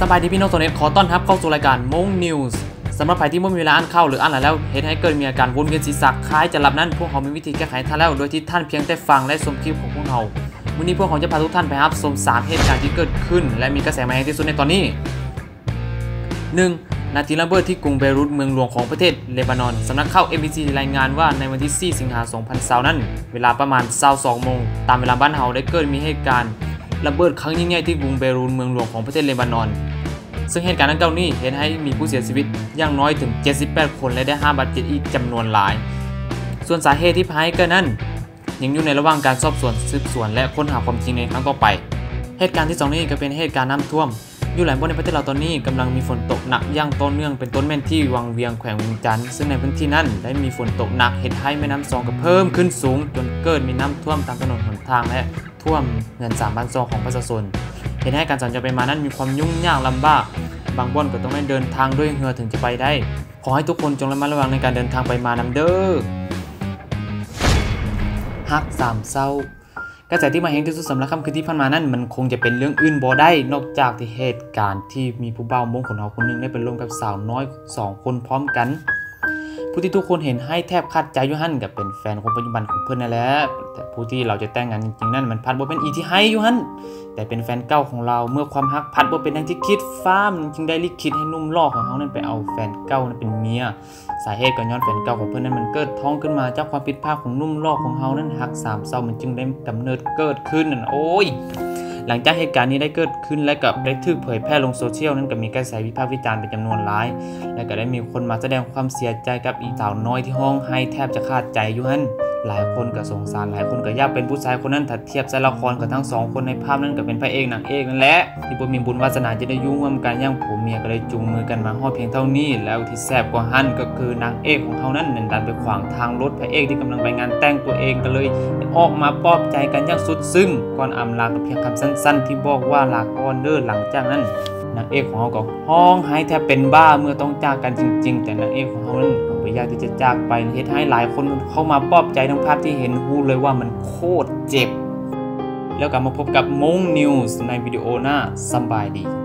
ສະບາຍດີພີ່ນ້ອງຊາວເນັດ ຂໍຕ້ອນຮັບເຂົ້າສູ່ລາຍການມົ້ງນິວສ໌. ສຳລັບໃຜທີ່ບໍ່ມີເວລາອ່ານຂ່າວ ຫຼື ອ່ານຫຼາຍແລ້ວເຮັດໃຫ້ເກີດມີອາການວົນວຽນສີສະຄ້າຍຈະຫຼັບນັ້ນ, ພວກເຮົາມີວິທີແກ້ໄຂໃຫ້ທ່ານແລ້ວ ໂດຍທີ່ທ່ານພຽງແຕ່ຟັງ ແລະ ຊົມຄລິບຂອງພວກເຮົາ. ມື້ນີ້ພວກເຮົາຈະພາທຸກທ່ານໄປຮັບຊົມສາມເຫດການທີ່ເກີດຂຶ້ນ ແລະ ມີກະແສມາແຮງທີ່ສຸດໃນຕອນນີ້. ໜຶ່ງ ນາທີລະເບີດທີ່ກຸງເບຣູດ ເມືອງຫຼວງຂອງປະເທດເລບານອນ. ສຳນັກຂ່າວ ເອັມບີຊີ ລາຍງານວ່າໃນວັນທີສີ່ ສິງຫາ ສອງພັນຊາວນັ້ນ, ເວລາປະມານຊາວສອງໂມງຕາມເວລາບ້ານເຮົາ, ໄດ້ເກີດມີເຫດການລະເບີດຄັ້ງຍິ່ງໃຫຍ່ທີ່ກຸງເບຣູດ ເມືອງຫຼວງຂອງປະເທດເລບານອນ, ເຊິ່ງເຫດການດັ່ງກ່າວນີ້ເຮັດໃຫ້ມີຜູ້ເສຍຊີວິດຢ່າງໜ້ອຍເຖິງເຈັດສິບແປດຄົນ ແລະ ໄດ້ຮັບບາດເຈັບອີກຈຳນວນຫຼາຍ. ສ່ວນສາເຫດທີ່ພາໃຫ້ເກີດນັ້ນ ຍັງຢູ່ໃນລະຫວ່າງການສອບສວນ, ສືບສວນ ແລະ ຄົ້ນຫາຄວາມຈິງໃນຄັ້ງຕໍ່ໄປ. ເຫດການທີສອງນີ້ກໍເປັນເຫດການນ້ຳຖ້ວມ. ຢູ່ຫຼາຍບ່ອນໃນປະເທດລາວຕອນນີ້ກຳລັງມີຝົນຕົກໜັກຢ່າງຕໍ່ເນື່ອງ, ເປັນຕົ້ນແມ່ນທີ່ວັງວຽງ ແຂວງວຽງຈັນ, ເຊິ່ງໃນພື້ນທີ່ນັ້ນໄດ້ມີຝົນຕົກໜັກ ເຮັດໃຫ້ແມ່ນ້ຳຊອງກໍເພີ່ມຂຶ້ນສູງ ຈົນເກີດມີນ້ຳຖ້ວມຕາມຖະໜົນຫົນທາງ ແລະ ຖ້ວມເຮືອນສາມບ້ານຊ່ອງຂອງປະຊາຊົນ, ເຮັດໃຫ້ການສັນຈອນໄປມານັ້ນມີຄວາມຫຍຸ້ງຍາກລຳບາກ, ບາງບ່ອນກໍຕ້ອງໄດ້ເດີນທາງດ້ວຍເຮືອເຖິງຈະໄປໄດ້. ຂໍໃຫ້ທຸກຄົນຈົ່ງລະມັດລະວັງໃນການເດີນທາງໄປມານຳເດີ້. ຮັກສາມເສົ້າ. ກະແສທີ່ມາແຮງທີ່ສຸດສຳລັບຄ່ຳຄືນທີ່ຜ່ານມານັ້ນ ມັນຄົງຈະເປັນເລື່ອງອື່ນບໍ່ໄດ້ ນອກຈາກທີ່ເຫດການທີ່ມີຜູ້ບ່າວມົ້ງຂົນເຮົາຄົນໜຶ່ງໄດ້ໄປລົມກັບສາວນ້ອຍສອງຄົນພ້ອມກັນ. ຜູ້ທີ່ທຸກຄົນເຫັນໄຫ້ແທບຂາດໃຈຢູ່ຫັ້ນ ກໍເປັນແຟນຄົນປັດຈຸບັນຂອງເພິ່ນນັ້ນແຫຼະ, ແຕ່ຜູ້ທີ່ລາວຈະແຕ່ງງານຈິງໆນັ້ນ ມັນພັດບໍ່ແມ່ນອີທີ່ໄຫ້ຢູ່ຫັ້ນ ແຕ່ເປັນແຟນເກົ່າຂອງລາວ. ເມື່ອຄວາມຮັກພັດບໍ່ເປັນດັ່ງທີ່ຄິດ, ຟ້າມັນຈຶ່ງໄດ້ລິຂິດໃຫ້ໜຸ່ມຫຼໍ່ຂອງເຮົານັ້ນໄປເອົາແຟນເກົ່ານັ້ນເປັນເມຍ. ສາເຫດກໍຍ້ອນແຟນເກົ່າຂອງເພິ່ນນັ້ນມັນເກີດທ້ອງຂຶ້ນມາຈາກຄວາມຜິດພາດຂອງໜຸ່ມຫຼໍ່ຂອງເຮົານັ້ນ. ຮັກສາມເສົ້າມັນຈຶ່ງໄດ້ກຳເນີດເກີດຂຶ້ນນັ້ນ. ໂອ້ຍ ຫຼັງຈາກເຫດການນີ້ໄດ້ເກີດຂຶ້ນ ແລະ ກໍໄດ້ຖືກເຜີຍແຜ່ລົງໂຊຊຽວນັ້ນ ກໍມີກະແສວິພາກວິຈານເປັນຈຳນວນຫຼາຍ ແລະ ກໍໄດ້ມີຄົນມາສະແດງຄວາມເສຍໃຈກັບອີສາວນ້ອຍທີ່ຮ້ອງໄຫ້ແທບຈະຂາດໃຈຢູ່ຫັ້ນ. ຫຼາຍຄົນກໍສົງສານ, ຫຼາຍຄົນກໍຢາກເປັນຜູ້ຊາຍຄົນນັ້ນ. ຖ້າທຽບໃສ່ລະຄອນກໍທັງສອງຄົນໃນພາບນັ້ນກໍເປັນພະເອກນາງເອກນັ້ນແຫຼະ ທີ່ບໍ່ມີບຸນວາສະໜາຈະໄດ້ຢູ່ຮ່ວມກັນຢ່າງຜົວເມຍ, ກໍໄດ້ຈູງມືກັນມາຮອດພຽງເທົ່ານີ້. ແລ້ວທີ່ແສບກວ່າຫັ້ນກໍຄືນາງເອກຂອງເຮົານັ້ນ ນັ້ນດັນໄປຂວາງທາງລົດພະເອກທີ່ກຳລັງໄປງານແຕ່ງຕົວເອງ, ກໍເລີຍອອກມາປອບໃຈກັນຢ່າງສຸດຊຶ້ງ ກ່ອນອຳລາກັນພຽງຄຳສັ້ນໆທີ່ບອກວ່າ ລາກ່ອນເດີ້. ຫຼັງຈາກນັ້ນ ນາງເອກຂອງເຮົາກໍຮ້ອງໄຫ້ແທບເປັນບ້າເມື່ອຕ້ອງຈາກກັນຈິງໆ, ແຕ່ນາງເອກຂອງເຮົານັ້ນກໍບໍ່ຢາກທີ່ຈະຈາກໄປ, ເຮັດໃຫ້ຫຼາຍຄົນເຂົ້າມາປອບໃຈ. ທັງພາບທີ່ເຫັນຮູ້ເລີຍວ່າມັນໂຄດເຈັບ. ແລ້ວກັບມາພົບກັບມົ້ງນິວສ໌ໃນວິດີໂອໜ້າ. ສຳບາຍດີ.